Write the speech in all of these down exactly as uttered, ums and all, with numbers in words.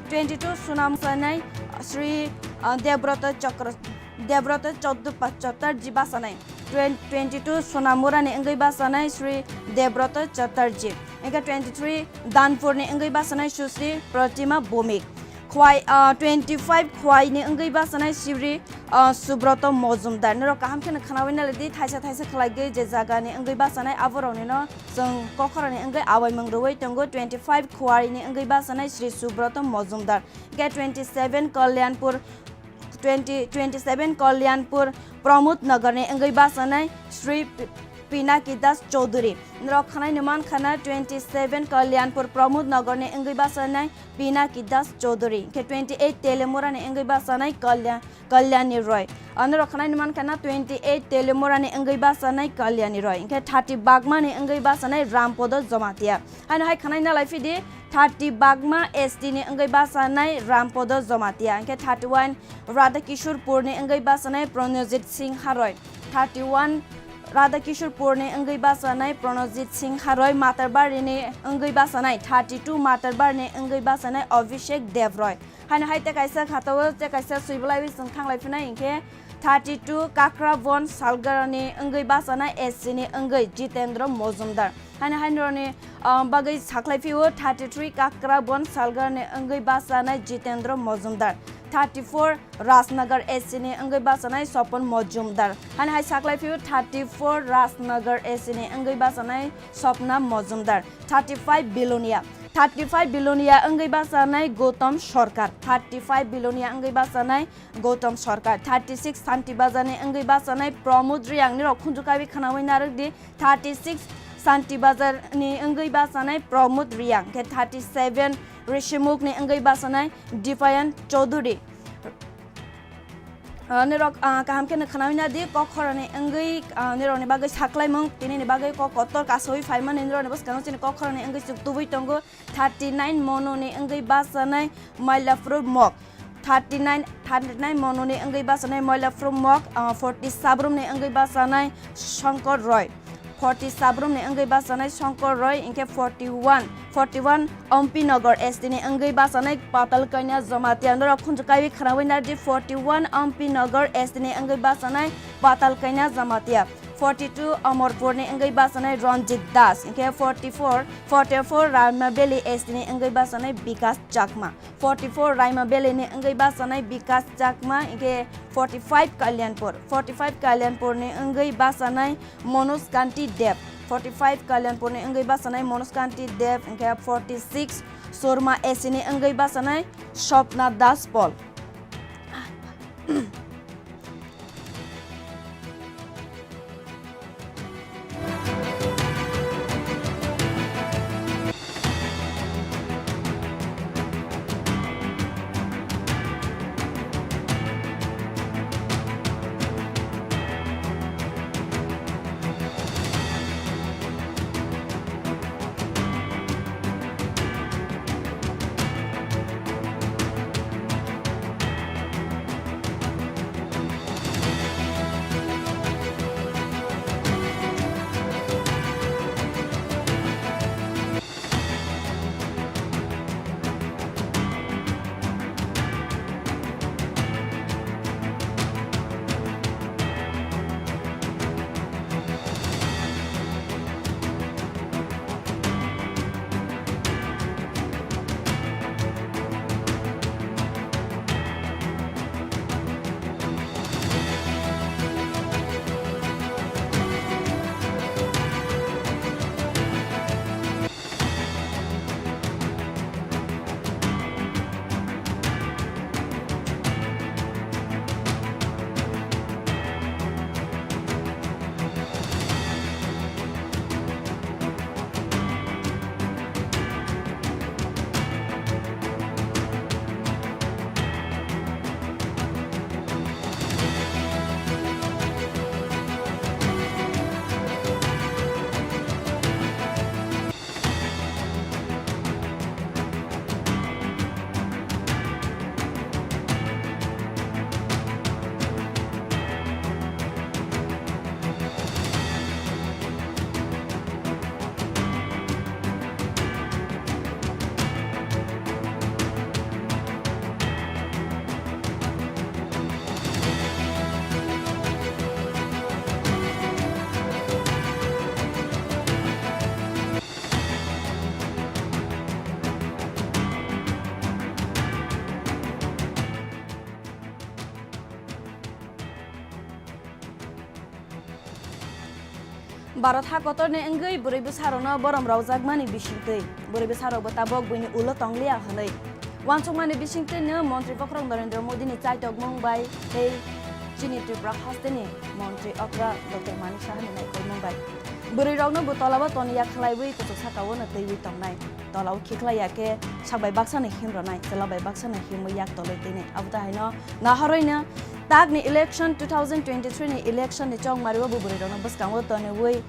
twenty-two Sonam sanai Sri, ah, Debrata Chakra, Debrata Chauddhapa-, Chatterjee basanai. Twen-, twenty-two Sonamurani wngwi basanai Sri Debrata Chatterjee. Hingke twenty-three Danpurni wngwi basanai Sushri Pratima Bhowmik. Khwai, ah, twenty-five Khwaini wngwi basanai Sri, ah, Subroto Mojumdar. Norok kaham kheno khwnawi naladi, thaisa thaisa khwlaigwi je jagani wngwi basanai aboroknino chwng kokhorani wngwi awaimung rwui tongo. Twenty-five Khwaini wngwi basanai Sri Subroto Mojumdar. Hingke twenty-seven Kalyanpur, twenty, twenty-seven Kalyanpur Pramod Nagarni wngwi basanai Sri P-, Pinaki Das Chaudhary. Norok khwnaino mankha na twenty-seven Kalyanpur Pramod Nagarni wngwi basanai Pinaki Das Chaudhary. Hingke twenty-eight Telemurani wngwi basanai Kalyan, Kalyani Roy. Anorok khwnaino mankha na twenty-eight Telemurani wngwi basanai Kalyani Roy. Hingke thirty Bagmani wngwi basanai Rampodo Jamatia. Haino hai khwnai nalai phidi, thirty Bagma S T ni wngwi basanai Rampodo Jamatia, hingke thirty-one Radhakishorpurni wngwi basanai Pranojit Singha Roy, thirty-one Radhakishorpurni wngwi basanai Pranojit Singha Roy, Matarbarini wngwi basanai thirty-two Matarbarni wngwi basanai Abhishek Dev Roy. Haino hai tei kaisa khatao tei kaisa swibolaiwi chwng thanglai phinai hingke thirty-two Kakrabon Salgarni wngwi basanai S C ni wngwi Jitendra Mojumdar. Haino hai norokni, ah, bagwi saklai phio thirty-three Kakrabon Salgarni wngwi basanai Jitendra Mojumdar. Thirty-four Rajnagar S C ni wngwi basanai Sopon Mojumdar. Haino hai saklai phio thirty-four Rajnagar S C ni wngwi basanai Sopna Mojumdar. Thirty-five Bilonia. Thirty-five Bilonia wngwi basanai Gautam Sarkar. Thirty-five Bilonia wngwi basanai Gautam Sarkar. Thirty-six Santi Bazar ni wngwi basanai Pramod Reang. Nirok khunju kaiwi khwnawi narwk di. Thirty-six Santi Bazar ni wngwi basanai Pramod Reang. Khe thirty-seven Rishimukh ni wngwi basanai Deepayan Chaudhary. Ah, nirok, ah, kaham khe no khwnawi na di, kok khorani wngwi, ah, nirokni bagwi saklaimung, tinini bagwi kok kotor kasawi phaimani, nirokni bwskango chini kok khorani wngwi chuk tubui tongo. Thirty-nine Mononi wngwi basanai Mailapur Mok. Thirty-nine, thirty-nine Mononi wngwi basanai Mailapur Mok, ah, forty Sabrumni wngwi basanai Shankar Roy. Forty Sabrumni wngwi basanai Shankar Roy, hingkhe forty-one, forty-one Ompi Nagar S T ni wngwi basanai Patal Kanya Jamatia. Norok khunju kaiwi khwnawi nardi, forty-one Ompi Nagar S T ni wngwi basanai Patal Kanya Jamatia. Forty-two Amarpur ni wngwi basanai Ranjit Das, hingkhe forty-four, forty-four Raima Valley S T ni wngwi basanai Bikas Chakma. Forty-four Raima Valley ni wngwi basanai Bikas Chakma, hingkhe forty-five Kalyanpur, forty-five Kalyanpur ni wngwi basanai Manoj Kanti Deb, forty-five Kalyanpur ni wngwi basanai Manoj Kanti Deb, hingkhe forty-six Sorma S C ni wngwi basanai Swapna Das Paul. Bharat ha kotorni wngwi bwrwi bwsarokno borom rwjakmani bisingtwi bwrwi bwsarokbo tabok buini ulo tongliya hwnwi uansukmani bisingtwino Montri Bokhorok Narendra Modini chaitokmung bai tei chini Tripura hasteni Montri okra Doctor Manik Sahani naikolmung bai bwrwirokno bo tolao toniya khwlaiwi kuchuk sakao no twiwi tongnai. Tolao khiklaiya khe sak bai baksa no him rwnai, chwla bai baksa no himwi yak tolwi twinai. Abo tahaino nahorwi no takni election, two thousand twenty-three ni election ni chongmari o bo bwrwi rokno bwskango toniwi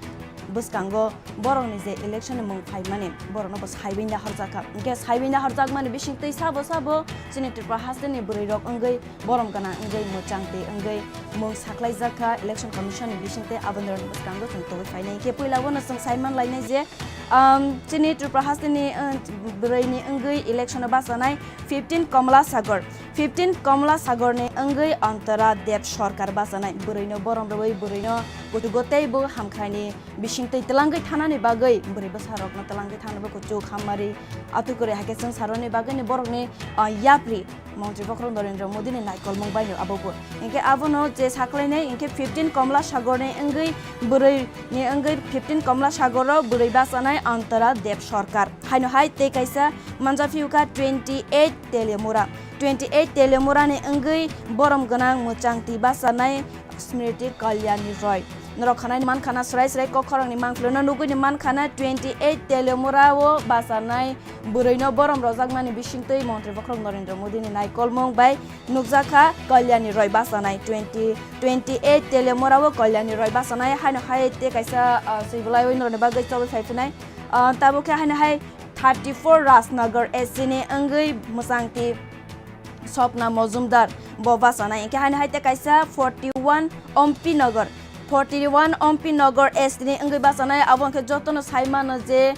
bwskango borokni je election ni mung phaimani borokno bo saiwi nahorjakha. Hinkhe saiwi nahorjakmani bisingtwi sabo sabo chini Tripura hasteni bwrwi rok wngwi borom gwnang wngwi mwchang twi wngwi mung saklaijakha election commission ni bisingtwi aboni rokni bwskango chwng tubui phainai. Hinkhe puila bono chwng saiman lainai je, um, chini Tripura hasteni, um, bwrwini wngwi election o bachanai fifteen Komla Sagor, fifteen Komla Sagor ni wngwi Antara Deb Sarkar bachanai bwrwino borom rwui bwrwino kuchugo teibo hamkhaini bisingtwi twlangwi thanani bagwi bwrwi bwsarokno twlangwi thanani bagwi kuchuk hammari atukwrwi hai khe chwng saroni bagwini borokni, uh, yapri Montri Bokhorok Narendra Modini naikolmung baino abobo. Hinkhe abono je saklainai hinkhe fifteen Komla Sagor ni wngwi bwrwi ni wngwi fifteen Komla Sagor o bwrwi bachanai Antara Deb Sarkar. Haino hai tei kaisa manjak phiukha twenty eight Telemura. Twenty eight Telemura ni wngwi borom gwnang mwchang twi bachanai Smriti Kalyani Roy. Norok khwnai mankha na srai srai kok khorang ni mangpili no nugwi ni mankha na twenty eight Telemura o bachanai bwrwi no borom rwjakmani bisingtwi Montri Bokhorok Narendra Modi ni naikolmung bai nukjakha Kalyani Roy bachanai twenty twenty eight Telemura o Kalyani Roy bachanai haino hai tei kaisa, ah, swi bwlai oi norok ni bagwi chobwi phai phinai. Ah, tabuk khe haino hai thirty four Rajnagar S C ni wngwi mwchang twi Swapna Mojumdar bo bachanai. Hinkhe haino hai tei kaisa forty one Ompi Nagar, forty one Ompi Nagar S T ni wngwi bachanai. Abo hinkhe jotono sai mano je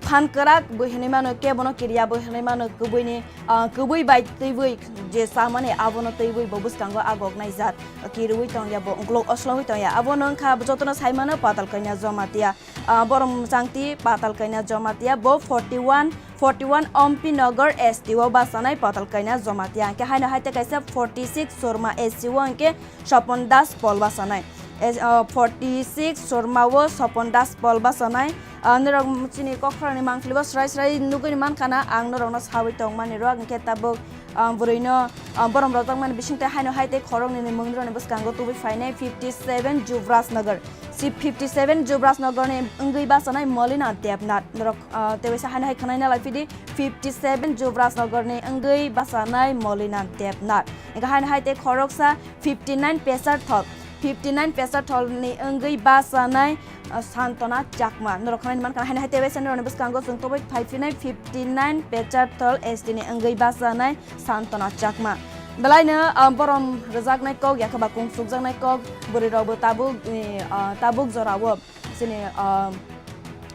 phan kwrak bo hinwi mano, kebono kiriya bo hinwi mano, kwbwini, ah, kwbwi bai twiwi je chamani abono twiwi bo bwskango agoknai jat kiriwi tongya, bo uklok oslongwi tongya. Abono wngkha jotono sai mano Patal Kanya Jamatia. Ah, borom changti Patal Kanya Jamatia bo forty one, forty one Ompi Nagar S T o bachanai Patal Kanya Jamatia. Hinkhe haino hai tei kaisa forty six Surma S C o hinkhe Sopon Das Pol bachanai. Es-, ah, forty six Surma o Sopon Das Pol bachanai. Ah, norok chini kok khorang ni mangpili bo srai srai nugwi ni mankha na ang norok no sawi tong mani rok hinkhe tabuk, ah, bwrwi no, ah, borom rojak mani bising tei haino hai tei khorok ni ni mung rok ni bwskango tubui phainai fifty seven Juvraj Nagar. Si fifty seven Juvraj Nagar ni wngwi bachanai Molina Debnath. Norok, ah, tei waisa haino hai khwnai na lai phidi fifty seven Juvraj Nagar ni wngwi bachanai Molina Debnath. Hinkhe haino hai tei khoroksa fifty nine Pesar Thol, fifty nine Pesar Thol ni wngwi bachanai, ah, Santona Chakma. Norok khwnai ni mankha haino hai tei waisa norok ni bwskango chwng tubui phai phinai fifty nine Pesar Thol S T ni wngwi bachanai Santona Chakma. Belaino, ah, borom rwjaknai kok, yakhe ba kung sukjaknai kok, bwrwi rok bo tabuk, eh, ah, tabuk jora o chini, ah,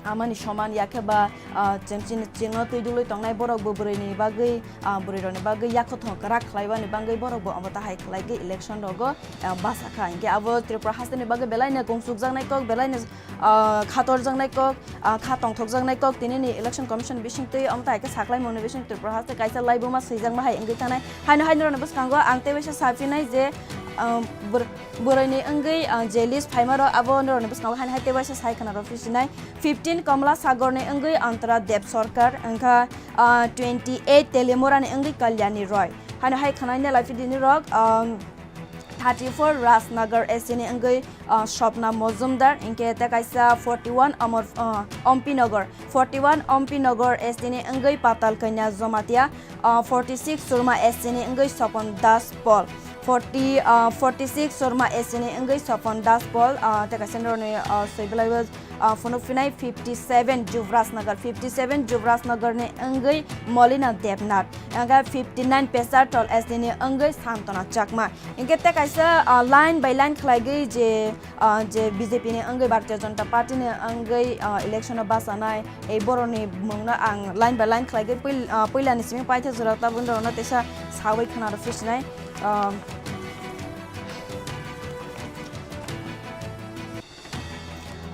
amani soman yakhe ba, ah, cheng-, chini chingno twi dulwi tongnai borok bo bwrwi ni bagwi, ah, bwrwi rok ni bagwi yakho thong kwrak khlai bani bagwi borok bo omo ta hai khlai khe election rogo, ah, basa kha. Hinkhe abo Tripura haste ni bagwi belaino kung sukjaknai kok, belaino ah, kha torjaknai kok, ah, kha tongthokjaknai kok, tini ni Election Commission bising twi omo tai khe saklai mano bising Tripura haste kaisa laibuma swijakma hai wngwi thangnai. Haino hai norokni bwskango ang tei waisa saphinai je, ah, bwr-, bwrwi ni wngwi, ah, je list phaima rok abo norokni bwskango haino hai tei waisa sai khna rw phisinai. Fifteen Komla Sagor ni wngwi Antara Deb Sarkar wngkha, ah, twenty eight Telemura ni wngwi Kalyani Roy. Haino hai khwnai ne lai phidi ni rok, ah, thirty four Rajnagar S C ni wngwi, ah, Swapna Mojumdar, hinkhe tei kaisa forty one Amar, ah, Ompi Nagar, forty one Ompi Nagar S C ni wngwi Patal Kanya Jamatia, ah, forty six Surma S C ni wngwi Sopon Das Pol, forty, ah, forty six Surma S C ni wngwi Sopon Das Pol, ah, tei kaisa norokni, ah, soi belai o ah, phunuk phinai fifty seven Juvraj Nagar, fifty seven Juvraj Nagar ni wngwi Molina Debnath, hinkhe fifty nine Pesar Thol S T ni wngwi Santona Chakma. Hinkhe tei kaisa, ah, line by line khlaigwi je, ah, je B J P ni wngwi Bharatiya Janata Party ni wngwi, ah, election o bachanai, ei borokni mungno ang line by line khlaigwi puil-, ah, puila ni simi paithago jora tabuk norokno teisa sawi khna rw phisinai, ah,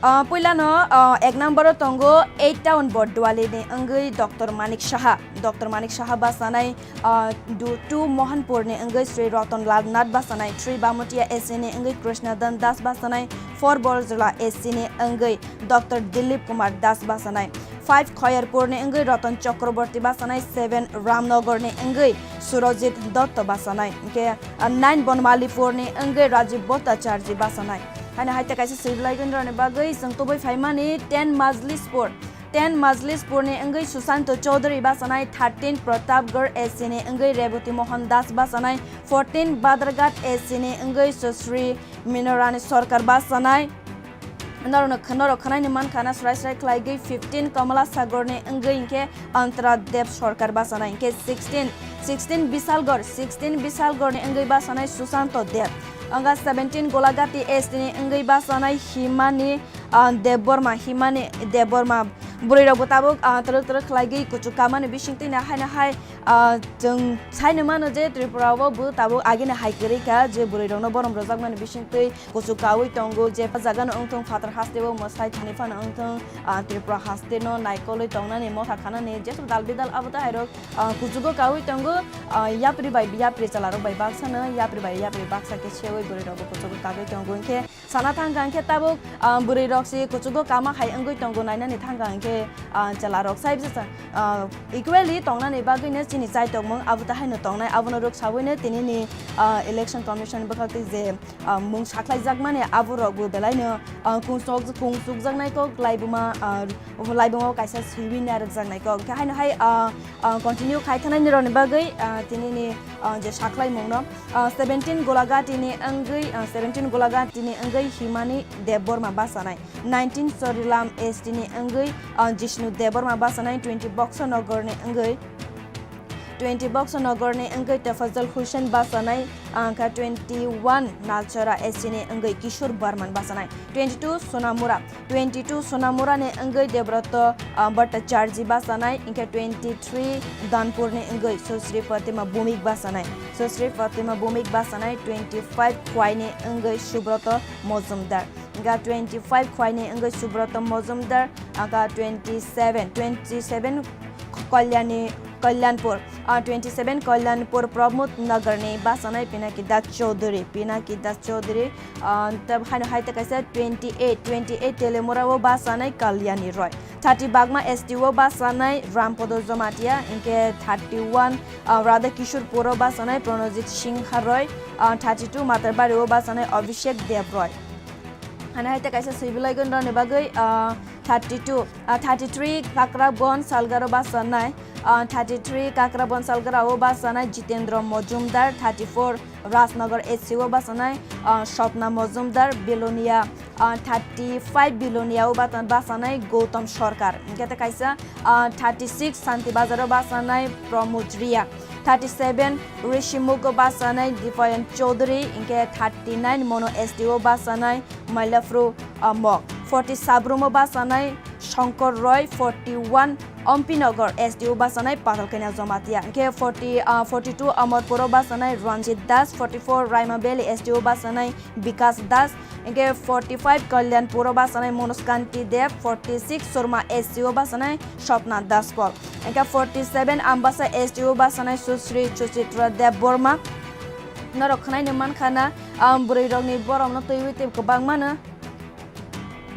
Ah, puilano, ah, ek number o tongo eight town Borduali ni wngwi Doctor Manik Saha. Doctor Manik Saha basanai, ah, du-, two Mohanpur ni wngwi Sri Ratan Lal Nath basanai, three Bamutia A C ni wngwi Krishna Dan Das basanai, four Borjula A C ni wngwi Doctor Dilip Kumar Das basanai, five Khoyerpur ni wngwi Ratan Chakraborty basanai, seven Ramnagar ni wngwi Surajit Dotto basanai, hwnkhe, ah, nine Bonmalipur ni wngwi Rajiv Bhattacharjee basanai. Haino hai tei kaisa swibilai gundroni bagwi chwng tubui phaimani ten Majlispur. Ten Majlispur ni wngwi Susanto Chaudhary basanai, thirteen Pratapgarh A C ni wngwi Reboti Mohan Das basanai, fourteen Badharghat A C ni wngwi Susri Minorani Sarkar basanai. Norokno kh-, norok khnaino mankha na srai srai khlaigwi fifteen Kamala Sagar ni wngwi hwnkhe Antara Dev Sarkar basanai, hwnkhe sixteen, sixteen Bisalgarh, sixteen Bisalgarh ni wngwi basanai Susanto Dev. Wngkha seventeen Golagati A C ni wngwi basanai Himani, ah, Debbarma, Himani Debbarma. Bwrwi rok bo tabuk, ah, twrwk twrwk khlaigwi kuchuk kamani bisingtwi no haino hai, ah, chwng saino mano je Tripura o bo tabuk agini hai kwrwi kha je bwrwi rokno borom rwjakmani bisingtwi kuchuk kaui tongo, je jaga no wngthung phatar haste o mwsai thani phano wngthung, ah, Tripura haste no naikolwi tongnani motha khanani jesu dal bidal abo tei hai rok, ah, kuchugo kaui tongo, ah, yapri bai yapri chwla rok bai baksa no yapri bai yapri baksa khe seui bwrwi rok bo kuchugo kagwi tongo hwnkhe sana thang kha hwnkhe tabuk, ah, bwrwi rok se kuchugo kama hai wngwi tongo nainani thang kha hwnkhe, ah, chwla rok sai bisa, ah, equally tongnani bagwi no chini chai tongmung abo tei hai no tongnai abo no rwk saui no tini ni, ah, election commission bwkhak twi je ah, mung sakhlaijakmani aborokbo belaino, ah, kungsok-, kungsukjaknai kok laibuma, ah, laibuma o kaisa swiwi narwkjaknai kok. Hwnkhe haino hai, ah, ah, continue khai thangnai nirokni bagwi, ah, tinini, ah, je sakhlaimungno, ah, seventeen Golagati ni wngwi, ah, seventeen Golagati ni wngwi Himani Debbarma basanai, nineteen Chorilam S T ni wngwi, ah, Jishnu Debbarma basanai, twenty Boxo Nogor ni wngwi, twenty Boxo Nogor ni wngwi Tafazal Hussain basanai, ah, wngkha twenty-one Nalchora S C ni wngwi Kishore Barman basanai, twenty-two Sonamura, twenty-two Sonamura ni wngwi Debroto, ah, Bhattacharjee basanai, wngkha twenty-three Danpur ni wngwi Susri Fatima Bhumik basanai, Susri Fatima Bhumik basanai, twenty-five Khwai ni wngwi Subroto Mojumdar, wngkha twenty-five Khwai ni wngwi Subroto Mojumdar, wngkha twenty-seven, twenty-seven Kalyani, Kalyanpur, ah, twenty-seven Kalyanpur Pramod Nagar ni basanai Pinaki Das Chaudhary, Pinaki Das Chaudhary, ah, tab-, haino hai tei kaisa twenty-eight, twenty-eight Telemura o basanai Kalyani Roy, thirty Bagma S T o basanai Rampodo Jamatia, hwnkhe thirty-one, ah, Radha Kishore Pur o basanai Pranojit Singha Roy, ah, thirty-two Matarbari o basanai Abhishek Dev Roy. Haino hai tei kaisa swibilai gundroni bagwi, ah, thirty-two, ah, thirty-three Kakrabon Salgaro basanai, ah, thirty-three Kakrabon Salgaro o basanai Jitendra Mojumdar, thirty-four Rajnagar S C o basanai, ah, Swapna Mojumdar, Bilonia, ah, thirty-five Bilonia o bata-, basanai Gautam Sarkar. Hwnkhe tei kaisa, ah, thirty-six Santi Bazar o basanai Pramod Ria, thirty-seven Rishimukh o basanai Dipayan Chaudhary, hwnkhe thirty-nine Mono S T o basanai Mailafru, ah, Mok, forty Sabrum o basanai Shankar Roy, forty-one Ompinagar S T o basanai Patalkaina Jamatia, hwnkhe forty, ah, forty-two Amarpur o basanai Ranjit Das, forty-four Raima Valley S T o basanai Bikas Das, hwnkhe forty-five Kalyanpur o basanai Manoj Kanti Deb, forty-six Surma S C o basanai Swapna Das Paul, hwnkhe forty-seven Ambasa S T o basanai Susri Suchitra Deb Borma. Norok khwnaino mankha na, ah, bwrwi rokni borokno twiwi tei kwbangmano,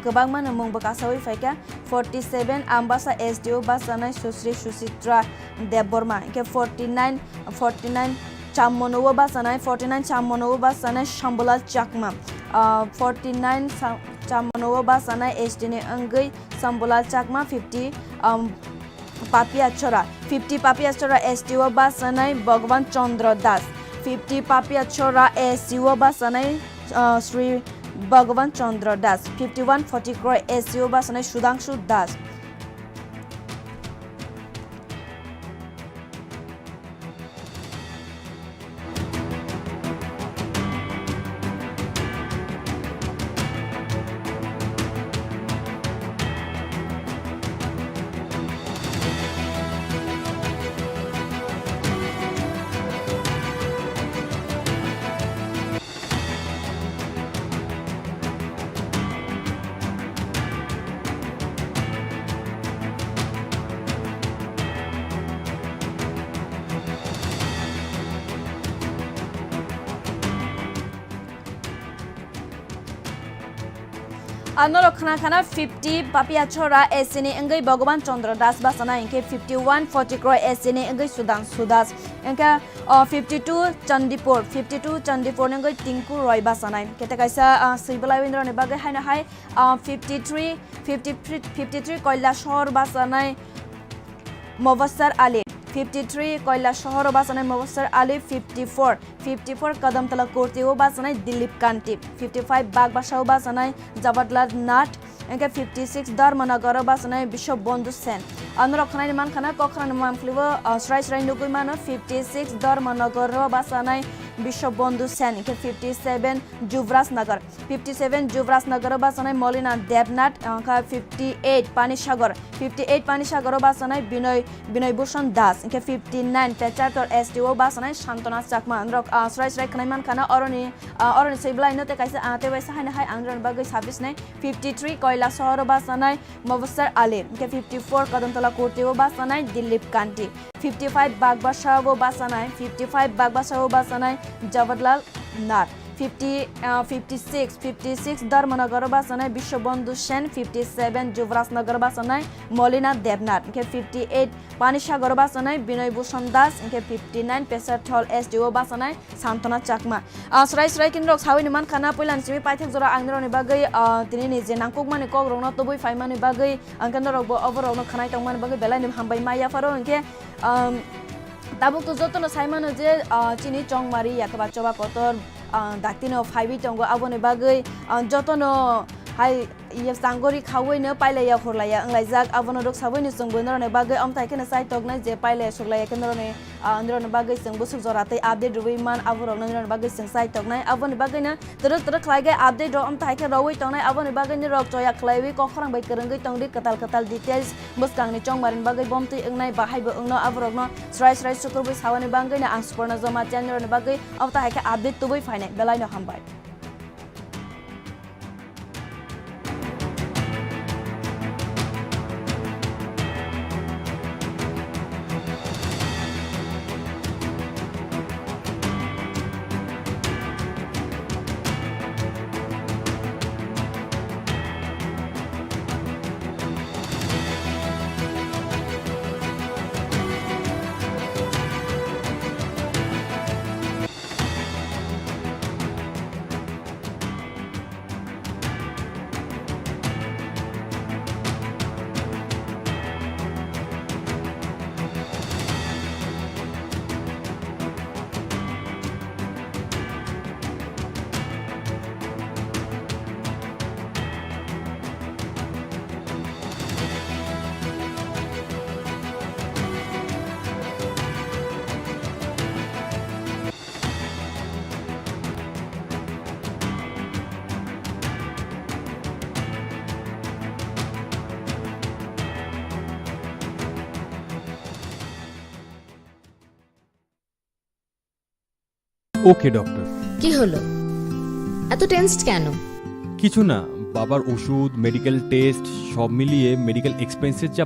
kwbangmano mungbo kasawi phaikha. Forty-seven Ambasa S T o basanai Susri Suchitra Deb Borma, hwnkhe forty-nine, forty-nine Chammono o basanai, forty-nine Chammono o basanai Shambulal Chakma, ah, forty-nine Sa-, Chammono o basanai S T ni wngwi Shambulal Chakma, fifty, um, Papia Chora, fifty Papia Chora S T o basanai Bhagwan Chandra Das, fifty Papia Chora S C o basanai, ah, Sri Bhagwan Chandra Das, fifty-one Photi Kroy S C o basanai Sudhangshu Das. Anorok khna khna fifty Papiachora S C ni wngwi Bhagavan Chandra Das bachanai, hinkhe fifty one Photikroi S C ni wngwi Sudanshu Das, hinkhe, o, fifty two Chandipur, fifty two Chandipur ni wngwi Tinku Roy bachanai. Kete kaisa, ah, swi belai windroni bagwi haino hai, ah, fifty three, fifty three, fifty three Koilashahar bachanai Mobassar Ali, fifty three Koilashahar o bachanai Mobassar Ali, fifty four, fifty four Kadamtala Kurti o bachanai Dilip Kanti, fifty five Bagbasa o bachanai Jawaharlal Nath, hinkhe fifty six Dharmanagar o bachanai Bishwabandhu Sen. Anorok khnaini mankha na, kok khnaini mankhlwi o, ah, srai srai nugwi mano, fifty six Dharmanagar o bachanai Bishwabandhu Sen, hinkhe fifty seven Juvraj Nagar, fifty seven Juvraj Nagar o bachanai Molina Debnath, hinkhe fifty eight Panisagar, fifty eight Panisagar o bachanai Binoy, Binoy Bhushan Das, hinkhe fifty nine Pechartor S T o bachanai Santona Chakma. Anorok, ah, srai srai khwnai mankha na, oroni, ah, oroni swi belai no tei kaisa, ah, tei waisa haino hai ang roni bagwi sabis nai, fifty three Koilashahar o bachanai Mobassar Ali, hinkhe fifty four Kadamtala Kurti o bachanai Dilip Kanti, fifty five Bagbasa o bachanai, fifty five Bagbasa o bachanai Jawaharlal Nath, fifty, ah, fifty six, fifty six Dharmanagar o bachanai Bishwabandhu Sen, fifty seven Juvraj Nagar o bachanai Molina Debnath, hinkhe fifty eight Panisagar o bachanai Binoy Bhushan Das, hinkhe fifty nine Pechartor S T o bachanai Santona Chakma. Ah, srai srai khe norok sawi ni mankha na, puila ni simi paithak jora ang norok ni bagwi, ah, tini ni je nangkukmani kok rok no tubui phaimani bagwi, ang khe norok bo oborok no khwnai tongmani bagwi belai ni hambai ma yapharo, hinkhe, um, tabuk to joto no sai mano je, ah, chini chongmari yakba choba kotor, ah, dakti no phaiwi tongo, aboni bagwi, ah, joto no hai Iya changori khaui no pailaiya hurlaiya wnglaijak, abono rwksaui no chwngbo noroni bagwi omthai kheno chai toknai je pailaiya suklaiya khe noroni, ah, noroni bagwi chwng bwswk jora tei update rwui man, aborokno noroni bagwi chwng chai toknai. Aboni bagwino twrwk twrwk khlai khe update rok omthai khe rwui tongnai, aboni bagwi norok choya khlaiwi kok khorang bai kwrwngwi tongdi, kwtal kwtal details bwskangni chongmarini bagwi bomtwi wngnai bahaibo wngno, aborokno srai srai sukrubwi sawani bagwino ang Suporna Jamatia noroni bagwi omthai khe update tubui phainai. Belaino hambai. ওকে ডক্টর। কি হলো? এত টেন্সড কেন? কিছু না, বাবার ওষুধ, medical test, সব মিলিয়ে মেডিকেল এক্সপেন্সের যা